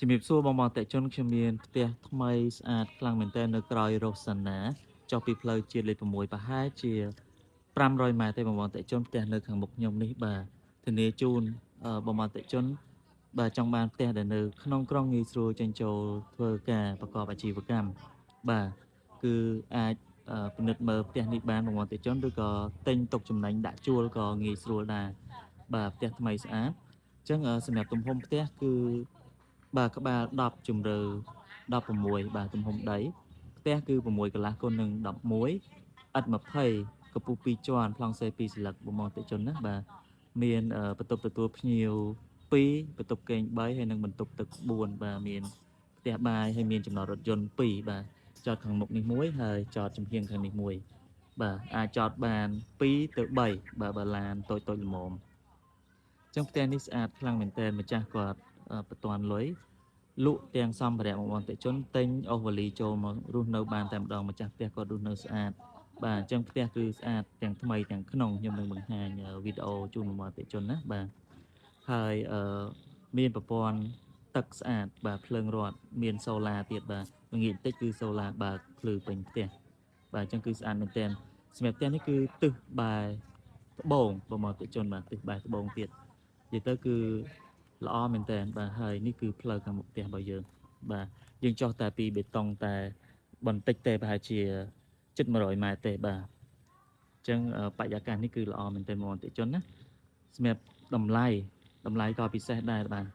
ជំរាបសួរបងប្អូនអតិថិជនខ្ញុំមានផ្ទះថ្មីស្អាតខ្លាំងមែនទែននៅក្រោយរ៉ូសាណាចុះពីផ្លូវជាតិលេខ6ប្រហែលជា500ម៉ែត្រទេបងប្អូនអតិថិជនផ្ទះនៅខាងមុខខ្ញុំនេះបាទធានាជូនបងប្អូនអតិថិជនបាទចង់បានផ្ទះដែលនៅក្នុងក្រុងងាយស្រួលចេញចូលធ្វើការប្រកបអាជីវកម្មបាទគឺអាចពិនិត្យមើលផ្ទះនេះបានបងប្អូនអតិថិជនឬក៏ទិញទុកចំណេញដាក់ជួលក៏ងាយស្រួលដែរបាទផ្ទះថ្មីស្អាតអញ្ចឹងសម្រាប់ទំហំផ្ទះគឺ បាទក្បាល10ជម្រៅ16បាទទំហំដីផ្ទះគឺ6កន្លះគុណនឹង11ឥដ្ឋ20កម្ពស់2ជាន់ប្លង់សេ2សន្លឹកបងប្អូនអតិថិជនណាបាទមានបន្ទប់ទទួលភ្ញៀវ2បន្ទប់គេង3ហើយនិងបន្ទប់ទឹក4បាទមានផ្ទះបាយហើយមានចំណតរថយន្ត2បាទចតខាងមុខនេះមួយហើយចតចំហៀងខាងនេះមួយបាទអាចចតបាន2ទៅ3បាទបើឡានតូចតូចល្មមអញ្ចឹងផ្ទះនេះស្អាតខ្លាំងមែនទែនម្ចាស់គាត់បន្ទាន់លុយ លក់ទាំងសម្ភារៈបងប្អូនអតិថិជនទិញអូសវ៉ាលីចូលមករស់នៅបានតែម្ដងម្ចាស់ផ្ទះគាត់រស់នៅស្អាតបាទអញ្ចឹងផ្ទះគឺស្អាតទាំងថ្មីទាំងក្នុងខ្ញុំនឹងបង្ហាញវីដេអូជូនបងប្អូនអតិថិជនណាបាទហើយអឺមានប្រព័ន្ធទឹកស្អាតបាទភ្លើងរត់មានសូឡាទៀតបាទងាកបន្តិចគឺសូឡាបើកភ្លឺពេញផ្ទះបាទអញ្ចឹងគឺស្អាតមែនទែនសម្រាប់ផ្ទះនេះគឺទិសបែរត្បូងបងប្អូនអតិថិជនបាទទិសបែរត្បូងទៀតនិយាយទៅគឺ ល្អមែនតើបាទហើយនេះគឺផ្លូវខាងមុខផ្ទះរបស់យើងបាទយើងចុះតែពីបេតុងតែបន្តិចទេប្រហែលជាជិត100ម៉ែត្រទេបាទអញ្ចឹងបរិយាកាសនេះគឺល្អមែនតើបងប្អូនអតិថិជនណាសម្រាប់តម្លៃតម្លៃក៏ពិសេសដែរបាទ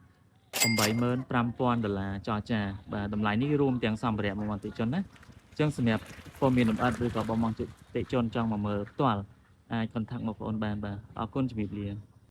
85,000ដុល្លារចរចាបាទតម្លៃនេះរួមទាំងសម្ភារៈបងប្អូនអតិថិជនណាអញ្ចឹងសម្រាប់ព័ត៌មានលម្អិតឬក៏បងប្អូនអតិថិជនចង់មកមើលផ្ទាល់អាច contact មកបងប្អូនបានបាទអរគុណជំរាបលា។